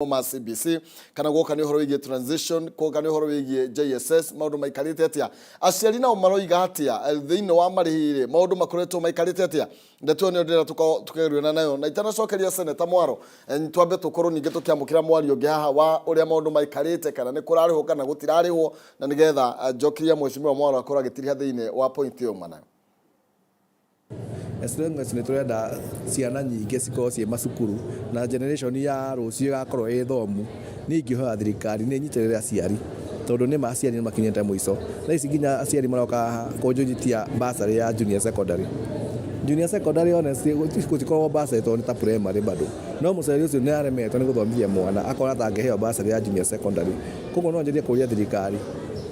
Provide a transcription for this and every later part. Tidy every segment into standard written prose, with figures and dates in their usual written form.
Ma CBC kana gwoka nĩ ũhoro wĩgiĩ transition, kwoka nĩ ũhoro wĩgiĩ JSS, maũndũ maikarĩte atĩa? Aciari nao maroiga atĩa thĩinĩ wa marĩhi rĩ? Maũndũ makoretwo maikarĩte atĩa? Ndeto ĩyo nĩyo ndĩrenda tũkorwo tũkĩgeria nayo, na itanacokeria Seneta Mwaro, twambe tũkorwo ningĩ tũkĩamũkĩra mwario ũngĩ haha wa ũrĩa maũndũ maikarĩte, kana nĩ kũrarĩhwo kana gũtirarĩhwo, na nĩgetha njokeria Mheshimiwa Mwaro akorwo agĩtiriha thĩinĩ wa point ĩyo mana. As long as nĩ tũrenda ciana nyingĩ cikorwo ciĩ macukuru na generation ya rũciũ ĩgakorwo ĩ thomu, niĩ ingĩhoya thirikari nĩ ĩnyitĩrĩre aciari tondũ nĩma aciari nĩ makinyĩte mũico. Thaa ici nginya aciari maroka haha kũnjũritia bursary ya junior secondary. Junior secondary honestly gũtikoragwo bursary tondũ nĩ ta primary bado. No mũciari ũcio nĩ aremetwo nĩ gũthomithia mwana akona ta angĩheo bursary ya junior secondary. Koguo no ngerie kũria thirikari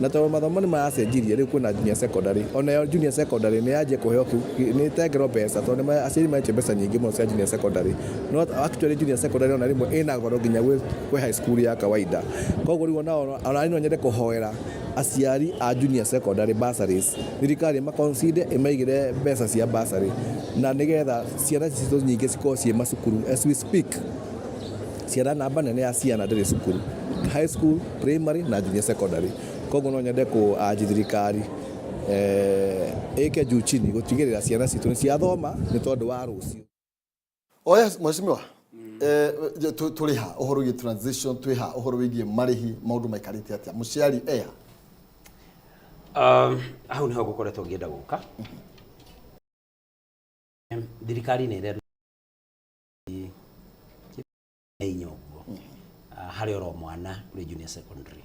na tondũ mathomo nĩ maracenjirie, rĩu kwĩna junior secondary, onayo junior secondary nĩ yanjie kũheo, nĩ ĩtengerwo mbeca tondũ aciari maretia mbeca nyingĩ mũno cia junior secondary. No actually junior secondary ona rĩmwe ĩna goro nginya kwĩ high school ya kawaida. Koguo rĩu ona niĩ no nyende kũhoera aciari a junior secondary bursaries, thirikari ĩma consider, ĩmaigĩre mbeca cia bursary na nĩgetha ciana citũ nyingĩ cikorwo ciĩ macukuru. As we speak, ciana, namba nene ya ciana ndĩrĩ cukuru, high school, primary na junior secondary. Koguo no nyende kũ urge thirikari ĩke juu chini gũtigĩrĩra ciana citũ nĩ ciathoma nĩ tondũ wa rũciũ. Oh yes, mheshimiwa. Tũrĩ ha ũhoro wĩgiĩ transition? Twĩ ha ũhoro wĩgiĩ marĩhi? Maũndũ maikarĩte atĩa? Mũciari eha? Hau niho ngũkoretwo ngĩenda gũka. Thirikari nĩ ĩreru inya ũguo harĩ oro mwana ũrĩ junior secondary.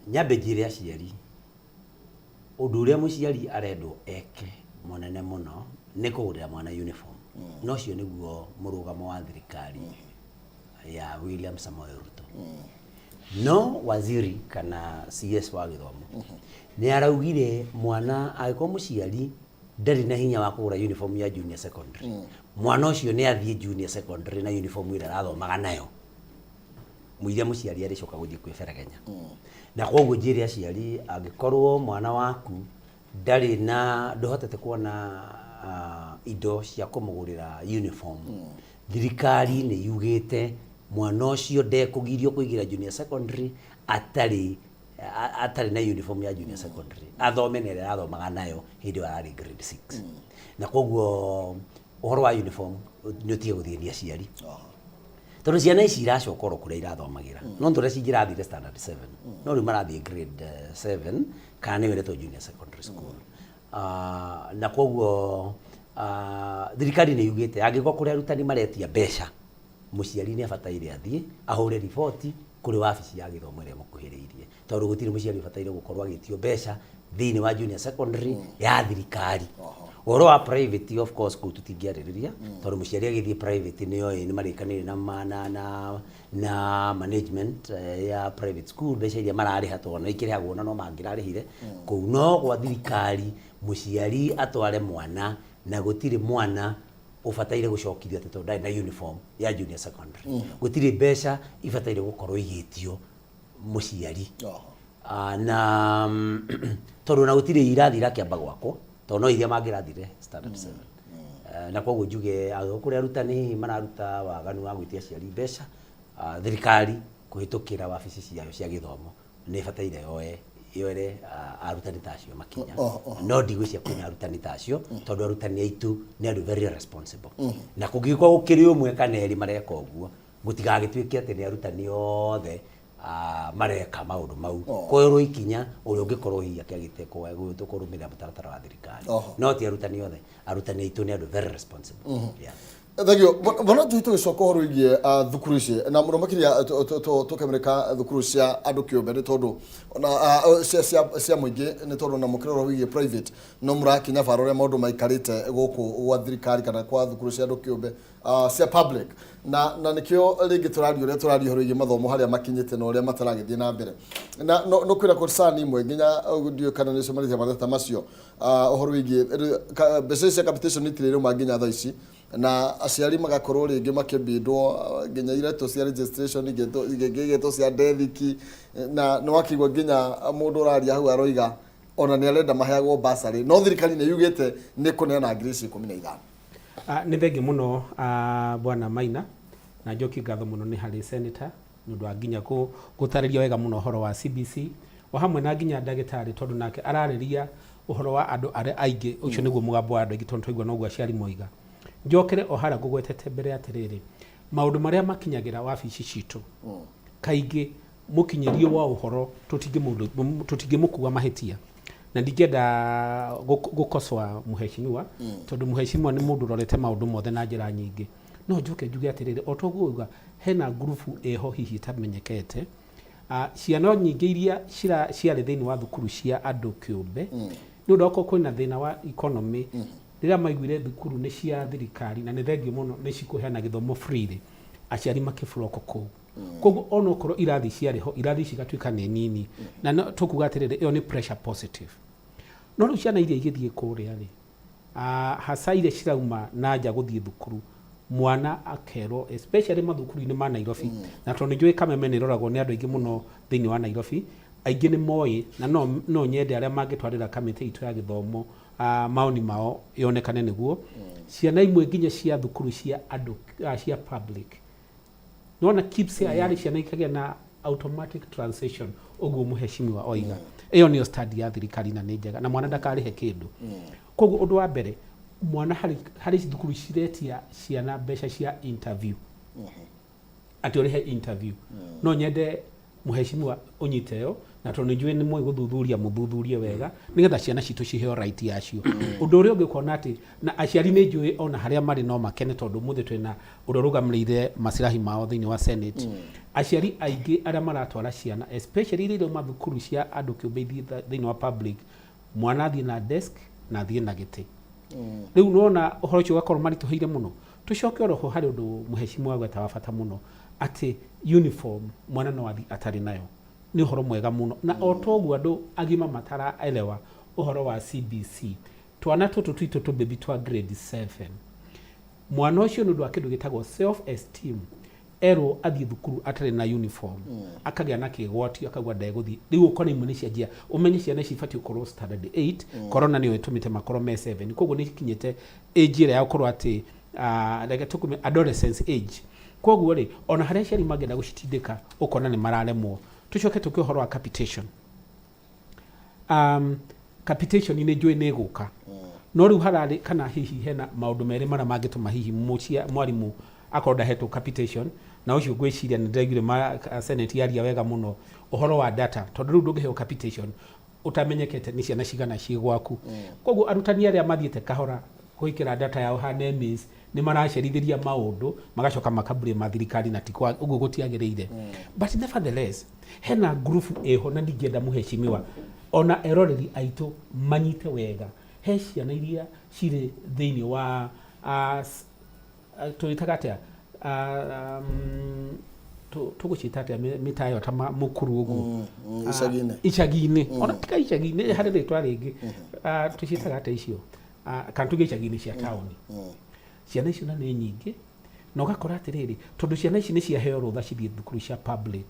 Nyambe njĩre aciari, ũndũ ũrĩa mũciari arendwo eke mũnene mũno nĩ kũgũrĩra mwana uniform. Na ũcio nĩguo mũrũgamo wa thirikari ya William Samoei Ruto. No waziri kana CS wa gĩthomo nĩ araugire mwana, angĩkorwo mũciari ndarĩ na hinya wa kũgũra uniform ya junior secondary, mwana ũcio nĩ athiĩ junior secondary na uniform ĩrĩa arathomaga nayo mũiria mũciari arĩcoka gũthiĩ kwĩberegenya. Na koguo njĩre aciari, angĩkorwo mwana waku ndarĩ na, ndũhotete kuona indo cia kũmũgũrĩra uniform, thirikari nĩ yugĩte mwana ũcio ndekũgirio kũingĩra junior secondary atarĩ na uniform ya junior secondary, athome na ĩrĩa arathomaga nayo hĩndĩ ĩyo ararĩ grade 6. Na koguo ũhoro wa uniform nĩ ũtige gũthĩnia aciari, tondũ ciana ici iracoka oro kũrĩa irathomagĩra. No tũrĩa cingĩrathire standard 7, no rĩu marathiĩ grade 7, kana nĩyo ĩretwo junior secondary school. Na koguo thirikari nĩ yugĩte angĩkorwo kũrĩ arutani maretia mbeca, mũciari nĩ abataire athiĩ ahũre riboti kũrĩ wabici ya gĩthomo ĩrĩa ĩmũkuhĩrĩirie, tondũ gũtirĩ mũciari ũbataire gũkorwo agĩtio mbeca thĩinĩ wa junior secondary ya thirikari. Ũhoro wa private, of course, kũu tũtingĩarĩrĩria, tondũ mũciari agĩthiĩ private nĩoĩ nĩ marĩkanĩire na, ma- na, na, na management ya private school mbeca iria mararĩha, tondũ nĩ ikĩrĩhagwo na no mangĩrarĩhire kũu. No gwa thirikari, mũciari atware mwana, na gũtirĩ mwana ũbataire gũcokithio atĩ tondũ ndarĩ na uniform ya junior secondary. Gũtirĩ mbeca ibataire gũkorwo igĩtio mũciari. Na tondũ na gũtirĩ irathi irakĩamba gwakwo, tondũ no iria mangĩrathire standard 7. Na koguo njuge angĩkorwo kũrĩ arutani hihi mararuta waganu wa gwĩtia aciari mbeca, thirikari kũhĩtũkĩra wabici ciayo cia gĩthomo nĩ ĩbataire yoere arutani ta acio makinya. No ndigwĩciria kwĩna arutani ta acio, tondũ arutani aitũ nĩ andũ very responsible, na kũngĩgĩkorwo gũkĩrĩ ũmwe kana erĩ mareka ũguo, gũtigagĩtuĩke atĩ nĩ arutani othe mareka maũndũ mau. Koerwo ikinya ũrĩa ũngĩkorwo hihi akĩagĩte kũrũmĩrĩra mũtaratara wa thirikari. No ti arutani othe, arutani aitũ nĩ andũ very responsible, yeah. Thank you. Bwana Njui, tũgĩcoka ũhoro wĩgiĩ thukuru ici na mũno makĩria tũkĩmũrĩka thukuru cia andũ kĩũmbe, nĩ tondũ ona cia mũingĩ, nĩ tondũ na mũkĩrora wĩgiĩ private no mũrakinya bara ũrĩa maũndũ maikarĩte gũkũ gwa thirikari kana kwa thukuru cia andũ kĩũmbe, cia public, na nĩkĩo rĩngĩ tũraria ũrĩa tũraria ũhoro wĩgiĩ mathomo harĩa makinyĩte na ũrĩa mataragĩthiĩ na mbere, na no kwĩna concern imwe nginya ndiũĩ kana nĩ ũcemanĩtie mateta macio, ũhoro wĩgiĩ mbeca cia capitation itirĩ rĩuma nginya thaa ici, na aciari magakorwo rĩngĩ makĩbindwo nginya iretwo cia registration, ingĩ igetwo cia ndethiki, na nĩ wakĩigua nginya mũndũ ũraria hau aroiga ona nĩ arenda maheagwo basarĩ, no thirikari nĩ yugĩte nĩ kũneana ngiri ici 15. Nĩ thengiũ mũno, bwana Maina. Na njokie ngatho mũno nĩ harĩ senator nĩ ũndũ wa nginya gũtarĩria wega mũno ũhoro wa CBC, o hamwe na nginya ndagĩtarĩ, tondũ nake ararĩria ũhoro wa andũ arĩa aingĩ. Ũcio nĩguo mũgambo wa andũ aingĩ, tondũ twaigua noguo aciari moiga. Njokere o harĩa ngũgwetete mbere atĩrĩrĩ, maũndũ marĩa makinyagĩra wabici citũ kaingĩ, mũkinyĩrio wa ũhoro tũtingĩmũkua mahĩtia, na ndingĩenda gũkocoa mũheshimiwa, tondũ mũheshimiwa nĩ mũndũ ũrorete maũndũ mothe na njĩra nyingĩ. No njoke njuge atĩrĩrĩ, o toguo uga hena ngurubu ĩho hihi ĩtamenyekete. Ciana nyingĩ iria ciarĩ thĩinĩ wa thukuru cia andũ kĩũmbe, nĩ ũndũ okorwo kwĩna thĩna wa economy, rĩrĩa maiguire thukuru nĩ cia thirikari na nĩ thengio mũno nĩ cikũheana gĩthomo free rĩ, aciari makĩblock kũu. Koguo onokorwo irathi ciarĩ ho, irathi cigatuĩka nĩ nini, na no tũkuga atĩrĩrĩ, ĩyo nĩ pressure positive. No rĩu ciana iria igĩthiĩ kũrĩa rĩ, hasa iria cirauma na nja gũthiĩ thukuru, mwana akerwo, especially mathukuru-inĩ ma Nairobi, na tondũ nĩ njũĩ Kameme nĩ ĩroragwo nĩ andũ aingĩ mũno thĩinĩ wa Nairobi, aingĩ nĩ moĩ, na no nyende arĩa mangĩtwarĩra kamĩtĩ itũ ya gĩthomo maoni mao yonekane, nĩguo ciana imwe nginya cia thukuru cia andũ cia public, nĩwona KPSEA yarĩ ciana ikagĩa na automatic transition, ũguo mũheshimiwa oiga. Ĩyo nĩyo stand ya thirikari na nĩ njega, na mwana ndakarĩhe kĩndũ. Koguo ũndũ wa mbere, mwana harĩ thukuru ciretia ciana mbeca cia interview, atĩ ũrĩhe interview. No nyende mũheshimiwa ũnyite ĩyo, na tondũ nĩ njũĩ nĩ mũĩ gũthuthuria, mũthuthurie wega nĩgetha ciana citũ ciheo right yacio. Ũndũ ũrĩa ũngĩ, ũkona atĩ na aciari nĩ njũĩ ona harĩa marĩ no makene, tondũ ũmũthĩ twĩna ũrĩa ũrũgamĩrĩire maslahi mao thĩinĩ wa Senate. Aciari aingĩ arĩa maratwara ciana, especially iria irauma thukuru cia andũ kĩũmbe ithiĩ thĩinĩ wa public, mwana athiĩ na desk na athiĩ na gĩtĩ. Rĩu nona ũhoro ũcio ũgakorwo maritũhĩire mũno. Tũcoke oro ho harĩ ũndũ mũheshimiwa agweta wa bata mũno, atĩ uniform mwana no athiĩ atarĩ nayo. Nĩ ũhoro mwega mũno, na o toguo andũ agima mataraelewa ũhoro wa CBC, twana tũtũ twitũ tũbĩbi twa grade 7, mwana ũcio nĩ ũndũ wa kĩndũ gĩtagwo self esteem, erwo athiĩ thukuru atarĩ na uniform, akagĩa na kĩgwatio, akauga ndegũthiĩ. Rĩu ũkona imwe nĩ cianjia. Ũmenye ciana ici ibatiĩ gũkorwo standard 8, corona nĩyo ĩtũmĩte makorwo me 7, koguo nĩ ikinyĩte age ĩrĩa ya gũkorwo atĩ reke tũkume adolescence age. Koguo rĩ, ona harĩa aciari mangĩenda gũcitindĩka, ũkona nĩ mararemwo. Tũcoke tũke ũhoro wa capitation. Capitation nĩ njũĩ nĩ ĩgũka, no rĩu hararĩ kana hihi hena maũndũ merĩ marĩa mangĩtũma hihi mwarimũ akorwo ndahetwo capitation, na ũcio ngwĩciria nĩ ndĩraiguire senate yaria wega mũno ũhoro wa data, tondũ rĩu ndũngĩheo capitation ũtamenyekete nĩ ciana cigana ciĩ gwaku. Koguo arutani arĩa mathiĩte kahora gwĩkĩra data yao ha NEMIS nĩ maracerithĩria maũndũ, magacoka makablame thirikari, na ti kwa ũguo gũtiagĩrĩire. But nevertheless hena ngurubu ĩho, na ndingĩenda mũheshimiwa ona eroreri aitũ manyite wega. He ciana iria cirĩ thĩinĩ wa tũĩtaga atĩa, tũgũciĩta atĩa, mĩtaa ĩyo ta mũkuru ũguo? Icagi-inĩ. Icagi-inĩ, ona tika icagi-inĩ, harĩ rĩtwa rĩngĩ. Tũciĩtaga atĩa icio? Kana tuge icagi-inĩ cia taũni. Ciana icio na nĩ nyingĩ, na ũgakora atĩrĩrĩ, tondũ ciana ici nĩ ciaheo rũtha cithiĩ thukuru cia public,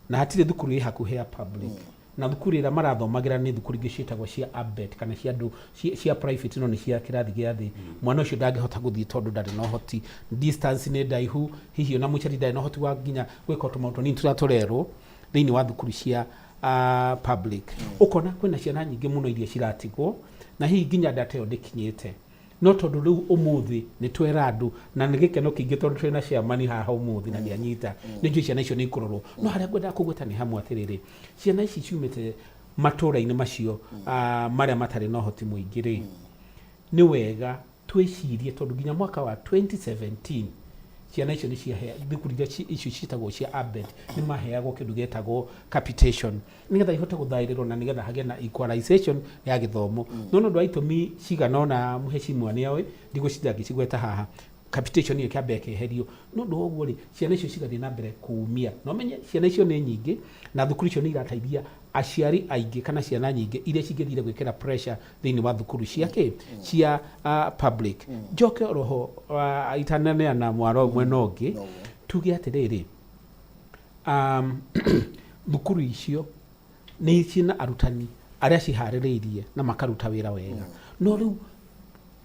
na hatirĩ thukuru ĩ hakuhĩ ya public, na thukuru ĩrĩa marathomagĩra nĩ thukuru ingĩ ciĩtagwo cia ABET kana cia andũ cia private, no nĩ cia kĩrathi gĩa thĩ, mwana ũcio ndangĩhota gũthiĩ tondũ ndarĩ na ũhoti, distance nĩ ndaihu, hihi ona mũciari ndarĩ na ũhoti wa nginya gwĩka tũmaũndũ tũnini tũrĩa tũrerwo thĩinĩ wa thukuru cia public. Ũkona kwĩna ciana nyingĩ mũno iria ciratigwo, na hihi nginya data ĩyo ndĩkinyĩte. No tondũ rĩu ũmũthĩ nĩ twera andũ, na nĩ gĩkeno kĩingĩ tondũ twĩna chairman haha ũmũthĩ na nĩanyita, nĩ njũĩ ciana icio nĩ ikũrorwo. No harĩa ngwendaga kũgweta nĩ hamwe atĩrĩrĩ, ciana ici ciumĩte matũũra-inĩ macio marĩa matarĩ na ũhoti mũingĩ rĩ, nĩ wega twĩcirie, tondũ nginya mwaka wa 2017 ciana icio nĩ ciahe thukuru iria icio ciĩtagwo cia ABET nĩ maheagwo kĩndũ gĩtagwo capitation, nĩgetha ihote gũthaĩrĩrwo na nĩgetha hagĩe na equalization ya gĩthomo. No nĩ ũndũ wa itũmi cigana ũna mũheshimiwa nĩ oĩ, ndigũcinda ngĩcigweta haha, capitation ĩyo ĩkĩamba ĩkeherio. Nĩ ũndũ wa ũguo rĩ, ciana icio cigathiĩ na mbere kumia, na ũmenye ciana icio nĩ nyingĩ, na thukuru icio nĩ irateithia aciari aingĩ kana ciana nyingĩ iria cingĩthire gwĩkĩra pressure thĩinĩ wa thukuru cia kĩ cia public. Njoke oroho itananeana mwaro mwena ũngĩ, tuge atĩrĩrĩ, thukuru icio nĩ ciĩna arutani arĩa ciharĩrĩirie na makaruta wĩra wega. No rĩu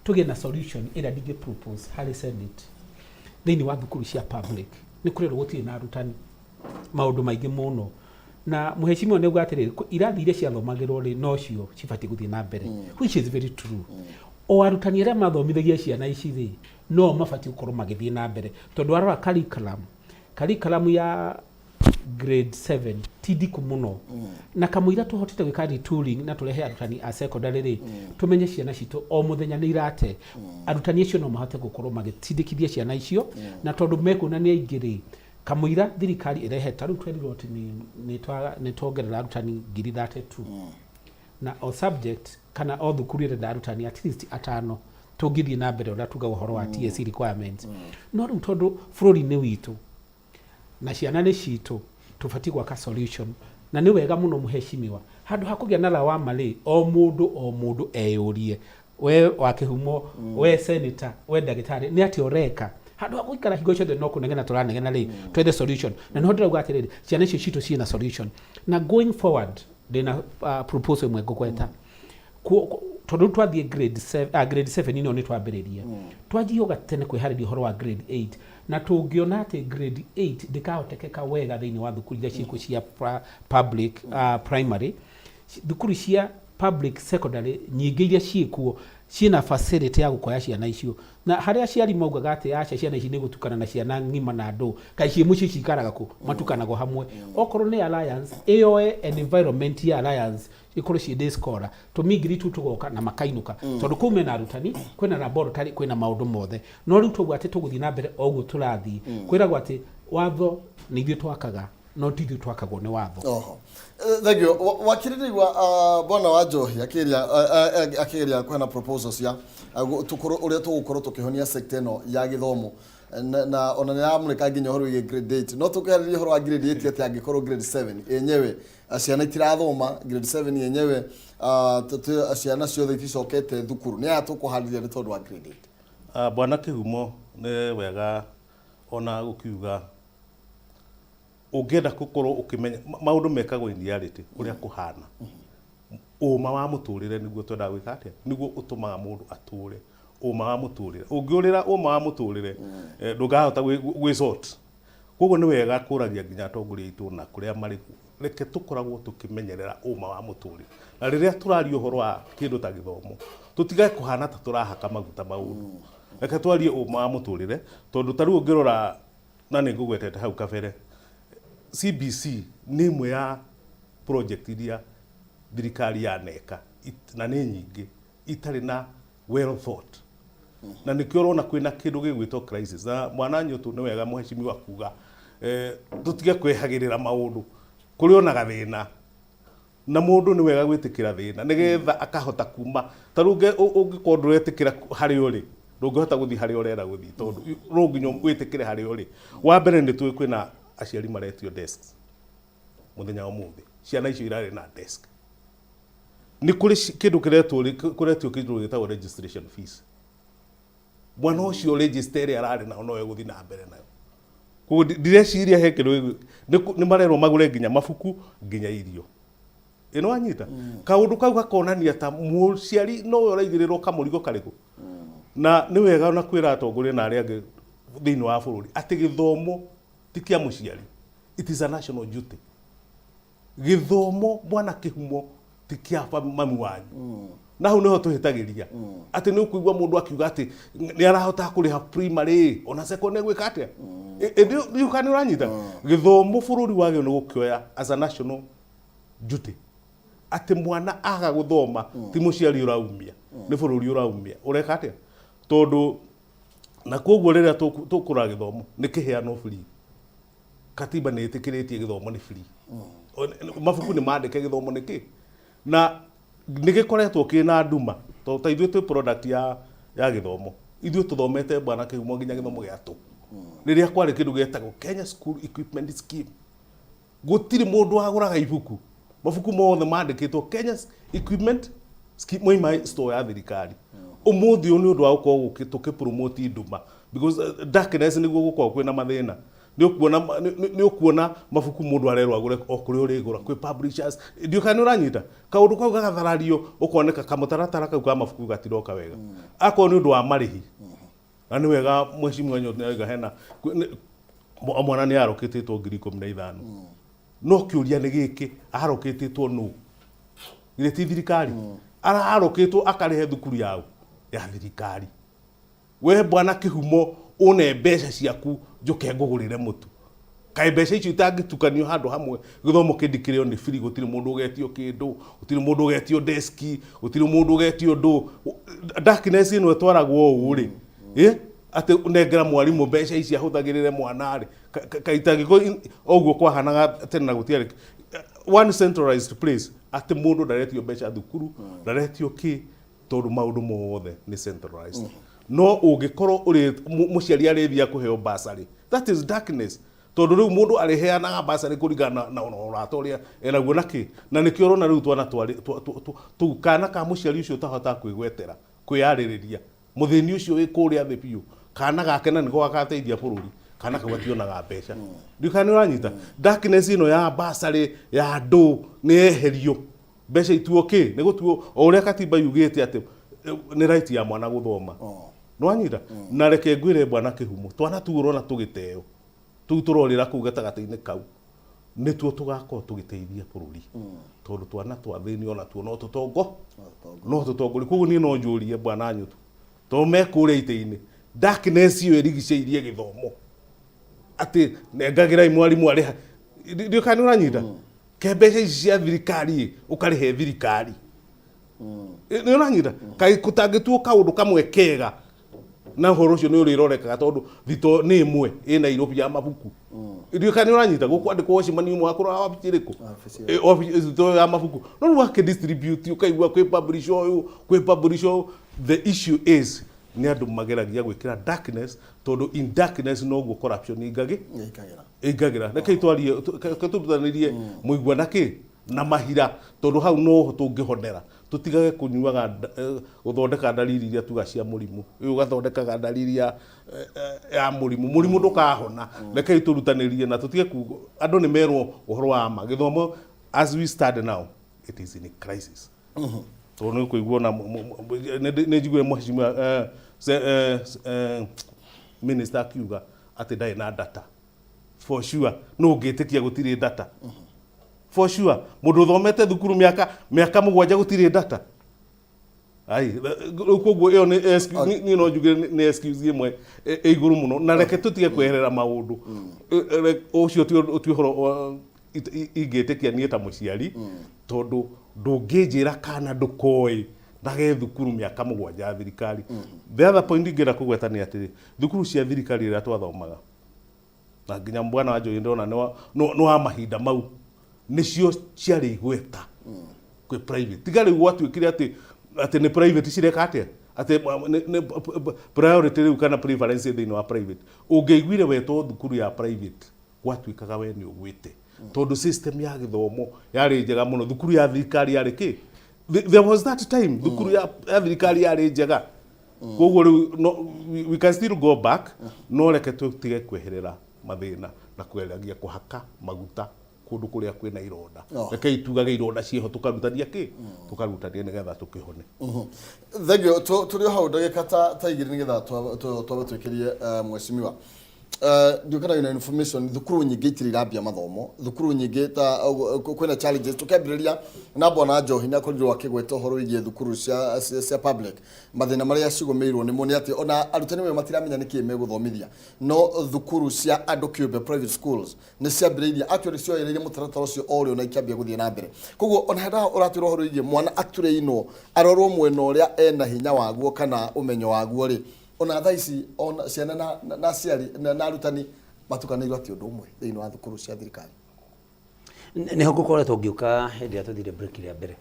tũgĩe na solution ĩrĩa ndingĩ propose harĩ Senate. Thĩinĩ wa thukuru cia public nĩ kũrerwo gũtirĩ na arutani maũndũ maingĩ mũno, na mũhecimiwa nĩ auga atĩrĩrĩ, irathi iria ciathomagĩrwo rĩ, nocio cibatiĩ gũthiĩ na mbere, which is very true. O arutani arĩa mathomithagia ciana ici rĩ, no mabatiĩ gũkorwo magĩthiĩ na mbere, tondũ warora curriculum ya grade 7 ti ndiku mũno, na kamũira tũhotete gwĩka retooling na tũrehe arutani a secondary rĩ, tũmenye ciana citũ o mũthenya nĩ irate. Arutani acio no mahote gũkorwo magĩtindĩkithia ciana icio, na tondũ mekuona nĩ aingĩ rĩ, kamũira thirikari ĩrehe ta rĩu twerirwo atĩ nĩ tuongerera arutani 32,000, na o subject kana o thukuru ĩrenda arutani at least atano, tũngĩthiĩ na mbere ũrĩa tugaga ũhoro wa TSC requirements. No rĩu tondũ bũrũri-inĩ witũ na ciana nĩ citũ, tũbatiĩ gwaka solution, na nĩ wega mũno mũhecimiwa, handũ ha kũgĩa na lawama rĩ, o mũndũ o mũndũ eyũrie, we wa kĩhumo, we senator, we ndagĩtarĩ, nĩ atĩa ũreka handũ ha gũikara hingo ciothe no kũnegena tũranegena rĩ, twethe solution. Na nĩho ndĩrauga atĩrĩrĩ, ciana icio citũ ciĩna solution. Na going forward ndĩna proposal ĩmwe ngũgweta. Tondũ rĩu twathiĩ grade 7 ĩno nĩ twambĩrĩria, twanjie o gatene kwĩharĩria ũhoro wa grade 8, na tũngĩona atĩ grade 8 ndĩkahotekeka wega thĩinĩ wa thukuru iria ciĩkuo cia public primary, thukuru cia public secondary nyingĩ iria ciĩkuo ciĩna facility ya gũkoya ciana icio, na harĩa aciari maugaga atĩ aca, ciana ici nĩ gũtukana na ciana ng'ima na andũ kaĩ ciĩ mũciĩ cikaraga kũ matukanagwo hamwe. Okorwo nĩ Alliance, ĩyoe environment ya Alliance, ikorwo ciĩ day scholar, tũmingiri tu tũgoka na makainũka, tondũ kũu mena arutani, kwĩna laboratory, kwĩna maũndũ mothe. No rĩu tauga atĩ tũgũthiĩ na mbere o ũguo tũrathiĩ, kwĩragwo atĩ watho nĩ ithuĩ twakaga, no ti ithuĩ twakagwo nĩ watho. Oho. Thank you. Wakiri ndĩigua bwana wa Njohi akĩgeria kũheana proposals cia tũkorwo ũrĩa tũgũkorwo tũkĩhonia sector ĩno ya gĩthomo, na ona nĩ yamũrĩka nginya ũhoro wĩgiĩ grade 8. No tũkĩarĩria ũhoro wa grade 8 atĩ angĩkorwo grade 7 yenyewe ciana itirathoma, grade 7 yenyewe ciana ciothe iticokete thukuru, nĩ aya tũkũharĩria nĩ tondũ wa grade 8? Bwana Kĩhumo, nĩ wega ona gũkiuga ũngĩenda gũkorwo ũkĩmenya maũndũ mekagwo in reality ũrĩa kũhana, ũma wa mũtũrĩre nĩguo twendaga gwĩka atĩa, nĩguo ũtũmaga mũndũ atũre ũma wa mũtũrĩre. Ũngĩũrĩra ũma wa mũtũrĩre, ndũngahota gwĩ sort. Koguo nĩ wega kũragia nginya atongoria aitũ na kũrĩa marĩ, reke tũkoragwo tũkĩmenyerera ũma wa mũtũrĩre, na rĩrĩa tũraria ũhoro wa kĩndũ ta gĩthomo, tũtigage kũhana ta tũrahaka maguta maũndũ. Reke twarie ũma wa mũtũrĩre, tondũ ta rĩu ũngĩrora, na nĩ ngũgwetete hau kabere, CBC nĩ ĩmwe ya project iria thirikari yaneka na nĩ nyingĩ itarĩ na well thought, na nĩkĩo ũrona kwĩna kĩndũ gĩgwĩtwo crisis. Na mwana nyũtũ, nĩ wega mũhecimiwa kuga tũtige kwehagĩrĩra maũndũ kũrĩ ona gathĩna, na mũndũ nĩ wega gwĩtĩkĩra thĩna nĩgetha akahota kuma. Ta rĩu ũngĩkorwo ndũretĩkĩra harĩa ũrĩ, ndũngĩhota gũthiĩ harĩa ũrenda gũthiĩ, tondũ no nginya wĩtĩkĩre harĩa ũrĩ. Wa mbere, nĩ tũĩ kwĩna aciari maretio desks mũthenya wa ũmũthĩ, ciana icio irarĩ na desk. Nĩ kũrĩ kĩndũ kĩretwo kũretio kĩndũ gĩtagwo registration fees. Mwana ũcio register ĩrĩa ararĩ nayo no egũthiĩ na mbere nayo. Koguo ndireciria he kĩndũ nĩ marerwo magũre nginya mabuku, nginya irio ĩno wanyita. Kaũndũ kau gakonania ta mũciari nowe ũraigĩrĩrwo kamũrigo karĩkũ. Na nĩ wega ona kwĩra atongoria na arĩa angĩ thĩinĩ wa bũrũri atĩ gĩthomo ti kĩa mũciari, it is a national duty. Gĩthomo, bwana Kĩhumo, ti kĩa mami wanyu. Na hau nĩho tũhĩtagĩria, atĩ nĩ ũkũigua mũndũ akiuga atĩ nĩ arahota kũrĩha primary, ona secondary gwĩka atĩa. Ĩndĩ kana nĩ ũranyita, gĩthomo bũrũri wagĩrĩirwo nĩ gũkĩoya as a national duty, atĩ mwana aga gũthoma ti mũciari ũraumia, nĩ bũrũri ũraumia. Ũreka atĩa? Tondũ na koguo rĩrĩa tũkũra gĩthomo nĩ kĩheanwo free, katiba nĩ ĩtĩkĩrĩtie gĩthomo nĩ free. Mabuku nĩ mandĩke gĩthomo nĩ kĩ, na nĩ gĩkoretwo kĩna nduma, tondũ ta ithuĩ twĩ product ya gĩthomo. Ithuĩ tũthomete, bwana Kĩhumo, nginya gĩthomo gĩa tũ rĩrĩa kwarĩ kĩndũ gĩetagwo Kenya School Equipment Scheme. Gũtirĩ mũndũ wagũraga ibuku, mabuku mothe mandĩkĩtwo Kenya Equipment Scheme moima store ya thirikari. Ũmũthĩ ũyũ, nĩ ũndũ wa gũkorwo tũkĩ promote nduma, because darkness nĩguo gũkorwo kwĩna mathĩna, nĩ ũkuona mabuku mũndũ arerwo agũre o kũrĩa ũrĩgũra kwĩ publishers. Ndiũ kana nĩ ũranyita kaũndũ kau gagatharario, ũkoneka kamũtaratara kau ka mabuku gatiroka wega, akorwo nĩ ũndũ wa marĩhi. Na nĩ wega mheshimiwa Nyoti nĩauga hena mwana nĩ arokĩtĩtwo 15,000. No kĩũria nĩ gĩkĩ, arokĩtĩtwo nũ? Githĩ ti thirikari? Ararokĩtwo akarĩhe thukuru yao ya thirikari. We bwana Kĩhumo une mbeca ciaku njũke ngũgũrĩre mũtu. Kaĩ mbeca icio itangĩtukanio handũ hamwe gĩthomo kĩndikĩrĩo nĩ free, gũtirĩ mũndũ ũgetio kĩndũ, gũtirĩ mũndũ ũgetio deski, gũtirĩ mũndũ ũgetio ndũ. Darkness ĩno ĩtwaragwo ũũ rĩ, atĩ nengera mwarimũ mbeca ici ahũthagĩrĩre mwana rĩ, kaĩ itangĩkorwo ũguo kwahanaga tene na gũtiarĩ one centralized place, atĩ mũndũ ndaretio mbeca thukuru, ndaretio kĩ, tondũ maũndũ mothe nĩ centralized. No ũngĩkorwo ũrĩ mũciari arĩthia kũheo bursary, that is darkness, tondũ rĩu mũndũ arĩheanaga bursary kũringana na ũrata ũrĩa enaguo na kĩ, na nĩkĩo ũrona rĩu twana tũu kana ka mũciari ũcio ũtahotaga kwĩgwetera kwĩyarĩrĩria, mũthĩni ũcio wĩ kũrĩa thĩ biũ, kana gake na nĩko gagateithia bũrũri, kana kau gationaga mbeca. Ndiũĩ kana nĩ ũranyita. Darkness ĩno ya bursary ya andũ nĩ yeherio, mbeca ituo kĩ, nĩ gũtuo o ũrĩa katiba yugĩte atĩ nĩ right ya mwana gũthoma. Nĩwanyita? Na reke ngwĩre bwana Kĩhumo, twana tũu ũrona tũgĩteo, tũu tũrorĩra kũu gatagatĩ-inĩ kau, nĩtuo tũgakorwo tũgĩteithia bũrũri, tondũ twana twa thĩni onatuo no tũtongo, no tũtongorie. Koguo niĩ no njũrie bwana Nyutu, tondũ me kũrĩa itĩ-inĩ, darkness ĩyo ĩrigicĩirie gĩthomo, atĩ nengagĩrai mwarimũ arĩha, ndiũĩ kana nĩ ũranyita, ke mbeca ici cia thirikari ũkarĩhe thirikari, nĩ ũranyita? Kaĩ gũtangĩtuo kaũndũ kamwe kega na ũhoro ũcio nĩ ũrĩrorekaga, tondũ thito nĩ ĩmwe ĩ Nairobi ya mabuku. Ndiũĩ kana nĩ ũranyita, gũkwandĩkwo wacimanio ũmwe wa kũrora wabici ĩrĩkũ, wabici thito ya mabuku, no rĩu wakĩdistribute ũkaigua kwĩ publisher ũyũ, kwĩ publisher ũyũ. The issue is nĩ andũ mageragia gwĩkĩra darkness, tondũ in darkness noguo corruption ingagĩ ĩingagĩra. Rekei twarie, reke tũrutanĩrie mũigua na kĩ na mahira, tondũ hau noho tũngĩhonera, tũtigage kũnyuaga gũthondeka ndariri iria tuga cia mũrimũ ũyũ, ũgathondekaga ndariri ya mũrimũ, mũrimũ ndũkahona. Rekei tũrutanĩrie na tũtige andũ nĩ merwo ũhoro wa ma. Gĩthomo as we stand now, it is in a crisis, tondũ nĩ ũkũigua ona nĩ njiguire mheshimiwa minister akiuga atĩ ndarĩ na data. For sure, no ũngĩtĩkia gũtirĩ data? For sure, mũndũ ũthomete thukuru mĩaka 7 gũtirĩ data? Ai, rĩu koguo ĩyo nĩ excuse, niĩ no njuge nĩ excuse ĩmwe ĩ igũrũ mũno. Na reke tũtige kweherera maũndũ. Ũcio ti ũhoro ingĩtĩkia niĩ ta mũciari, tondũ ndũngĩnjĩra kana ndũkoĩ na ge thukuru mĩaka 7 ya thirikari. The other point ingĩenda kũgweta nĩ atĩrĩ, thukuru cia thirikari rĩrĩa twathomaga, na nginya bwana wa Njũgĩ ndĩrona nĩ wa mahinda mau, nĩcio ciarĩ igweta kwĩ private. Tiga rĩu gwatuĩkire atĩ nĩ private cireka atĩa, atĩ nĩ priority rĩu kana preference thĩinĩ wa private. Ũngĩaiguire wetwo thukuru ya private, gwatuĩkaga we nĩ ũgwĩte, tondũ system ya gĩthomo yarĩ njega mũno. Thukuru ya thirikari yarĩ kĩ? There was that time thukuru ya thirikari yarĩ njega. Koguo rĩu no, we can still go back, no reke tũtige kweherera mathĩna na kweragia kũhaka maguta kũndũ kũrĩa kwĩna ironda. Rekei tugage ironda ciĩho, tũkarutania kĩ, tũkarutania nĩgetha tũkĩhone. Thank you. Tũrĩ o hau ndagĩka ta 2 nĩgetha twabe twĩkĩrie mheshimiwa. Ndiũĩ kana wĩna information, thukuru nyingĩ itirĩ irambia mathomo, thukuru nyingĩ ta kwĩna challenges. Tũkĩambĩrĩria na bwana Njohi nĩ akorirwo akĩgweta ũhoro wĩgiĩ thukuru cia public, mathĩna marĩa cigũmĩirwo nĩmo nĩ atĩ ona arutani amwe matiramenya nĩkĩ megũthomithia. No thukuru cia andũ kĩũmbe, private schools, nĩ ciambĩrĩirie, actually cioereire mũtaratara ũcio o rĩo na ikĩambia gũthiĩ na mbere. Koguo ona henda ũratwĩra ũhoro wĩgiĩ mwana atũrĩinwo arorwo mwena ũrĩa ena hinya waguo kana ũmenyo waguo rĩ, ona thaa ici ona ciana na aciari na arutani matukanĩirwo atĩ ũndũ ũmwe thĩinĩ wa thukuru cia thirikari. Nĩho ngũkoretwo ngĩũka hĩndĩ ĩrĩa tũthire break rĩa mbere,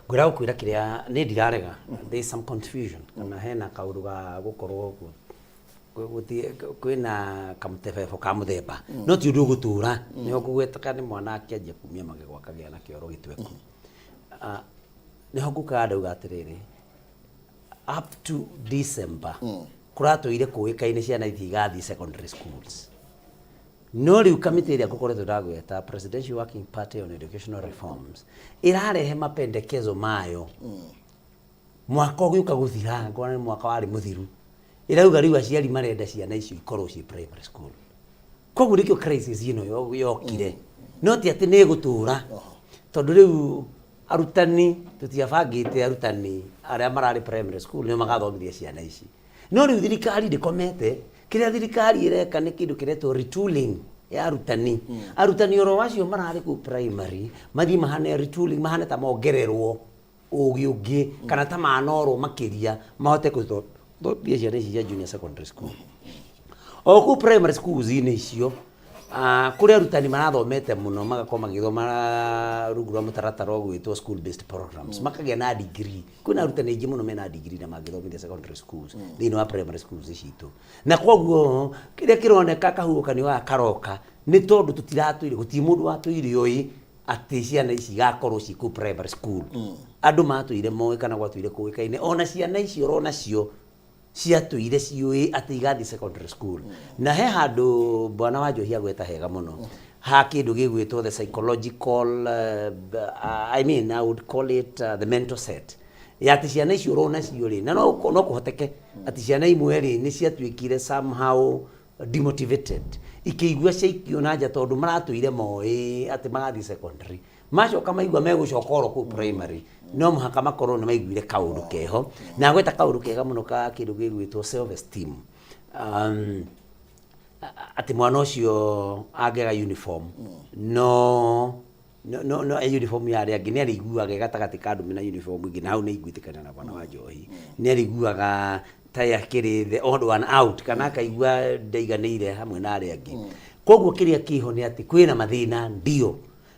ngwĩra gũkwĩra kĩrĩa nĩ ndirarega, there is some confusion kana hena kaũndũ ga gũkorwo kwĩna kamũtebebo ka mũthemba, no ti ũndũ ũgũtũra. Nĩho ngũgwetaga nĩ mwana akĩanjia kumia magego akagĩa na kĩoro gĩtweku. Nĩho ngũkaga ndauga atĩrĩrĩ, up to December kũratũire kũĩkaine ciana ithi igathiĩ secondary schools, no rĩu kamĩtĩ ĩrĩa ngũkoretwo ndagweta, Presidential Working Party on Educational Reforms, ĩrarehe mapendekezo mayo mwaka ũgĩũka gũthira. Ngona nĩ mwaka warĩ mũthiru. Ĩrauga rĩu aciari marenda ciana icio ikorwo ciĩ primary school. Koguo nĩkĩo crisis ĩno yokire. No ti atĩ nĩ ĩgũtũra, tondũ rĩu arutani tũtiabangĩte arutani arĩa mararĩ primary school nĩo magathomithia ciana ici. No rĩu thirikari ndĩkomete. Kĩrĩa thirikari ĩreka nĩ kĩndũ kĩretwo retooling ya arutani. Arutani oro acio mararĩ kũu primary mathiĩ mahane retooling, mahane ta mongererwo ũgĩ ũngĩ kana ta manorwo makĩria mahote gũthomithia ciana ici cia junior secondary school. O kũu primary schools inĩ icio, kũrĩ arutani marathomete mũno magakorwo magĩthoma rungu rwa mũtaratara ũgwĩtwo school based programs, makagĩa na degree. Kwĩna arutani aingĩ mũno mena degree na mangĩthomithia secondary schools thĩinĩ wa primary schools citũ. Na koguo kĩrĩa kĩroneka kahuhũkanio gaka karoka nĩ tondũ tũtiratũire, gũtirĩ mũndũ watũire oĩ atĩ ciana ici igakorwo ciĩ kũu primary school. Andũ matũire moĩ kana gwatũire kũĩkaine, ona ciana icio oronacio ciatũire ciũĩ atĩ igathiĩ secondary school. Na he handũ bwana wa Njohi agweta hega mũno ha kĩndũ gĩgwĩtwo the psychological, I mean, I would call it the mental set ya atĩ ciana icio ũronacio rĩ, na no kũhoteke atĩ ciana imwe rĩ nĩ ciatuĩkire somehow demotivated, ikĩigua ciaikio na nja tondũ maratũire moĩ atĩ magathiĩ secondary, macoka maigua megũcoka oro kũu primary. No mũhaka makorwo nĩ maiguire kaũndũ keho. Na agweta kaũndũ kega mũno ka kĩndũ gĩgwĩtwo self esteem, atĩ mwana ũcio angĩaga uniform, no uniform ya arĩa angĩ, nĩ arĩiguaga gatagatĩ ka andũ mena uniform ingĩ. Na hau nĩ ingwĩtĩkania na bwana wa Njohi, nĩ arĩiguaga ta akĩrĩ the odd one out kana akaigua ndaiganĩire hamwe na arĩa angĩ. Koguo kĩrĩa kĩho nĩ atĩ kwĩna mathĩna, ndio,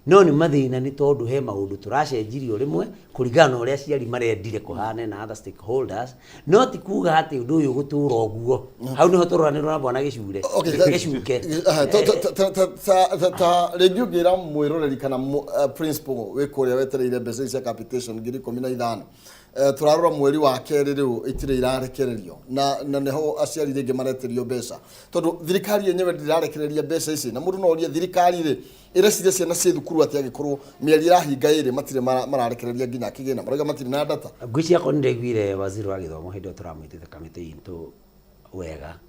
no nĩ mathĩna nĩ tondũ he maũndũ tũracenjirio rĩmwe kũringana na ũrĩa aciari marendire kũhane na other stakeholders, no ti kuga atĩ ũndũ ũyũ ũgũtũra ũguo. Hau nĩho tũroranĩrwo na bwana Gĩcure. Gĩcuke. Ta rĩngĩ ũngĩra mwĩroreri kana principal wĩ kũrĩa wetereire mbeca ici cia capitation 15,000, tũrarora mweri wa kerĩ rĩu itirĩ irarekererio, na nĩho aciari rĩngĩ maretĩrio mbeca tondũ thirikari yenyewe ndĩrarekereria mbeca ici. Na mũndũ no orie thirikari rĩ ĩreciria ciana ciĩ thukuru atĩ angĩkorwo mĩeri ĩrahinga ĩrĩ matirĩ mararekereria nginya kĩgĩna, marauga matirĩ na data. Ngwĩciria akorwo nĩndaiguire waziri wa gĩthomo hĩndĩ ĩyo tũramwĩtĩte kamĩtĩ itũ wega,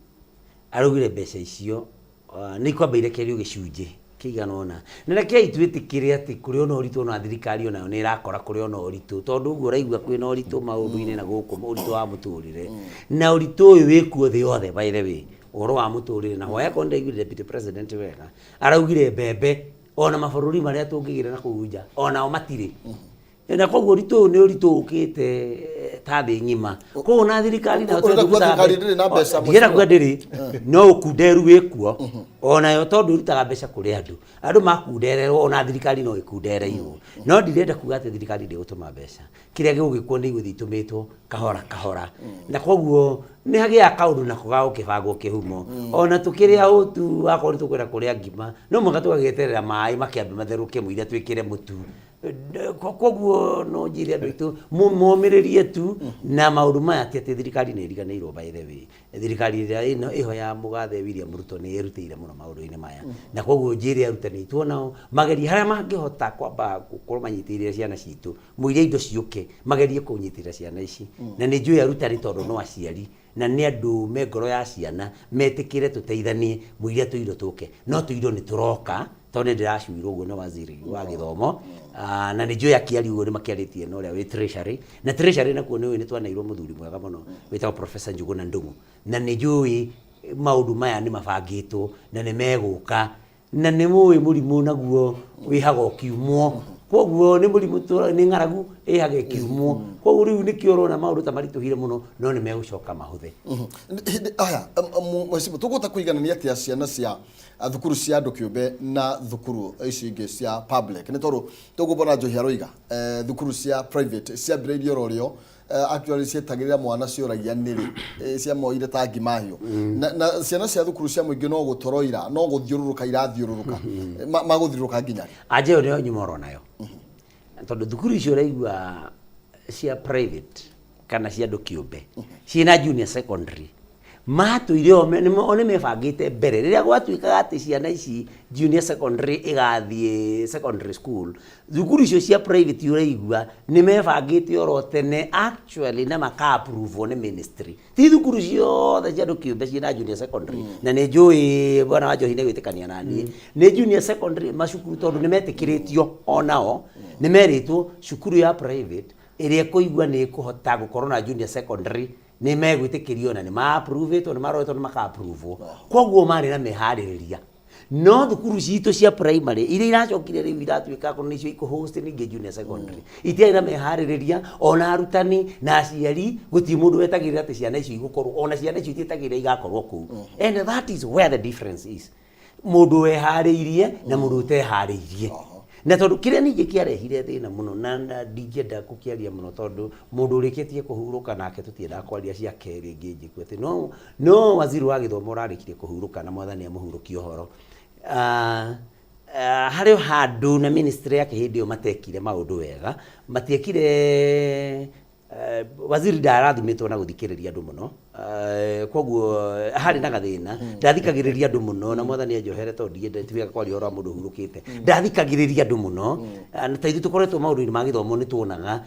araugire mbeca icio nĩ ikwamba irekererio gĩcunjĩ kĩigana ũna. Na rekei twĩtĩkĩre atĩ kũrĩ ona ũritũ, ona thirikari onayo nĩ ĩrakora kũrĩ ona ũritũ, tondũ ũguo ũraigua kwĩna ũritũ maũndũ-inĩ na gũkũ, ũritũ wa mũtũrĩre, na ũritũ ũyũ wĩkuo thĩ yothe, by the way, ũhoro wa mũtũrĩre. Na hoya akorwo nĩndaiguire deputy president wega, araugire mbembe ona mabũrũri marĩa tũngĩgĩra na kũu nja onao matirĩ, na koguo ũritũ ũyũ nĩ ũritũ ũkĩte ta thĩ ng'ima. Koguo na thirikari nayo Ũrenda tondũ kuga ĩrutaga thirikari ndĩrĩ na mbeca? Ndirenda kuga ndĩrĩ, no ũkunderu wĩkuo onayo tondũ ĩrutaga mbeca kũrĩ andũ. Andũ makundererwo, ona thirikari no ĩkundereirwo. No ndirenda kuga atĩ thirikari ndĩgũtũma mbeca. Kĩrĩa gĩgũgĩkwo nĩ igũthiĩ itũmĩtwo kahora kahora, na koguo nĩ hagĩaga kaũndũ nako ga gũkĩbangwo kĩhumo. Ona tũkĩrĩa ũtu, akorwo nĩ tũkwenda kũrĩa ngima, no mũhaka tũgagĩeterera maĩ makĩambe matherũke mũira twĩkĩre mũtu. Koguo no njĩre andũ aitũ momĩrĩrie tu na maũndũ maya, ti atĩ thirikari nĩ ĩriganĩirwo. By the way, thirikari ĩrĩa ĩno ĩho ya mũgathe William Ruto nĩ ĩrutĩire mũno maũndũ-inĩ maya, na koguo njĩre arutani aitũ onao magerie harĩa mangĩhota kwamba gũkorwo manyitĩrĩire ciana citũ mũiria indo ciũke, magerie kũnyitĩrĩra ciana ici. Na nĩ njũĩ arutani, tondũ no aciari na nĩ andũ me ngoro ya ciana, metĩkĩre tũteithanie mũiria tũindo tũke. No tũindo nĩ tũroka, tondũ nĩ ndĩracuirwo ũguo nĩ waziri wa gĩthomo. Na nĩ njũĩ akĩaria ũguo nĩ makĩarĩtie na ũrĩa wĩ treasury, na treasury nakuo nĩ ũĩ nĩ twanairwo mũthuri mwega mũno wĩtagwo Professor Njuguna Ndung'u, na nĩ njũĩ maũndũ maya nĩ mabangĩtwo na nĩ megũka. Na nĩ mũĩ mũrimũ naguo wĩhaga ũkiumwo, koguo nĩ mũrimũ nĩ ng'aragu ĩhaga ĩkiumwo. Koguo rĩu nĩkĩo ũrona maũndũ ta maritũhire mũno, no nĩ megũcoka mahũthe. Hĩndĩ aya, mheshimiwa, tũkũhota kũiganania atĩa ciana cia thukuru cia andũ kĩũmbe na thukuru ici ingĩ cia public? Nĩ tondũ tũkũbona Njohi aroiga thukuru cia private ciambĩrĩirie oro rĩo, actually cietagĩrĩra mwana, cioragia nĩrĩ, ciamoire ta ngima hiũ, na ciana cia thukuru cia mũingĩ no gũtoroira, no gũthiũrũrũka irathiũrũrũka. Magũthiũrũrũka nginya rĩ? Anja ĩyo nĩyo nyuma oro nayo, tondũ thukuru icio ũraigua cia private kana cia andũ kĩũmbe ciĩna junior secondary. Matũire o o nĩ mebangĩte mbere rĩrĩa gwatuĩkaga atĩ ciana ici junior secondary igathiĩ secondary school, thukuru icio cia private ũraigua nĩ mebangĩte oro tene actually na maka approve nĩ ministry. Ti thukuru ciothe cia andũ kĩũmbe ciĩna junior secondary, na nĩ njũĩ bwana wa Njohi nĩ gwĩtĩkania na niĩ nĩ junior secondary macukuru, tondũ nĩ metĩkĩrĩtio onao nĩ merĩtwo cukuru ya private ĩrĩa ĩkũigua nĩ ĩkũhota gũkorwo na junior secondary nĩ megwĩtĩkĩrio na nĩ ma-approve-ĩtwo, nĩ maroretwo, nĩ maka-approve. Koguo marĩ na meharĩrĩria, no thukuru citũ cia primary iria iracokire rĩu iratuĩka akorwo nĩcio ikũ-host ningĩ junior secondary itiarĩ na meharĩrĩria, ona arutani na aciari gũtirĩ mũndũ wetagĩrĩra atĩ ciana icio igũkorwo, ona ciana icio itietagĩrĩra igakorwo kũu. And that is where the difference is, mũndũ weharĩirie na mũndũ ũteharĩirie. Na tondũ kĩrĩa ningĩ kĩarehire thĩna mũno na ndingĩenda gũkĩaria mũno, tondũ mũndũ ũrĩkĩtie kũhurũka nake tũtiendaga kwaria cia kerĩ ĩngĩ njĩku atĩ no waziri wa gĩthomo ũrarĩkirie kũhurũka na Mwathani amũhurũkie ũhoro. Harĩ o handũ na ministry yake hĩndĩ ĩyo matekire maũndũ wega, matiekire. Waziri ndarathimĩtwo na gũthikĩrĩria andũ mũno. Koguo harĩ na gathĩna, ndathikagĩrĩria andũ mũno, na Mwathani anjohere tondũ ndienda ti wega kwaria ũhoro wa mũndũ ũhurũkĩte. Ndathikagĩrĩria andũ mũno. Na ta ithuĩ tũkoretwo maũndũ-inĩ ma gĩthomo nĩ tuonaga.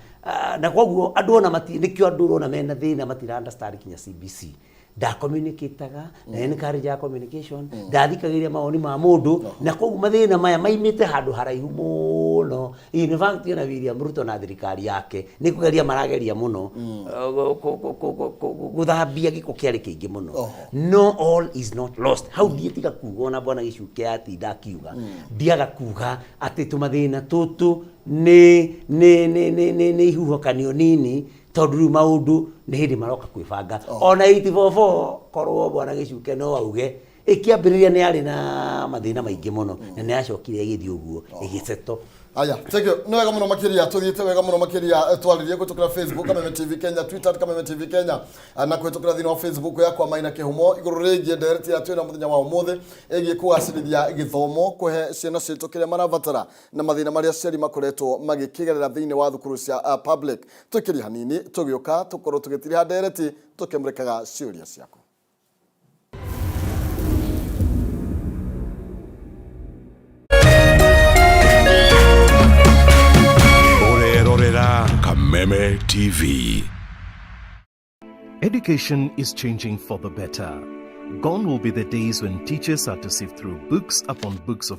Na koguo andũ ona mati nĩkĩo andũ ũrona mena thĩna matira understand kinya CBC ndacommunicataga na encourage ya communication, ndathikagĩrĩria mawoni ma mũndũ, na koguo mathĩna maya maimĩte handũ haraihu mũno. In fact, ona William Ruto na thirikari yake nĩ kũgeria marageria mũno gũthambia gĩko kĩarĩ kĩingĩ mũno. No all is not lost. Hau ndiĩtiga kuga ona bwana Gĩcuke atinda akiuga, ndiaga kuga atĩ tũmathĩna tũtũ nĩ ihuhũkanio nini, tondũ rĩu maũndũ nĩ hĩndĩ maroka kwĩbanga. Ona 844 korwo bwana Gĩcuke no auge ĩkĩambĩrĩria nĩ yarĩ na mathĩna maingĩ mũno na nĩ yacokire ĩgĩthiĩ ũguo ĩgĩseto. Aya, thank you. Nĩ wega mũno makĩria, tũthiĩte wega mũno makĩria. Twarĩrie kũhĩtũkĩra Facebook Kameme TV Kenya, Twitter Kameme TV Kenya, na kũhĩtũkĩra thĩinĩ wa Facebook yakwa Maina Kĩhumo, igũrũ rĩgiĩ ndereti ĩrĩa twĩna mũthenya wa ũmũthĩ ĩgiĩ kũgacĩrithia gĩthomo, kũhe ciana citũ kĩrĩa marabatara na mathĩna marĩa aciari makoretwo magĩkĩgerera thĩinĩ wa thukuru cia public. Tũkĩria hanini, tũgĩũka tũkorwo tũgĩtiriha ndereti tũkĩmũrĩkaga ciũria ciaku. Ũrerorera Kameme TV. Education is changing for the better. Gone will be the days when teachers had to sift through books upon books of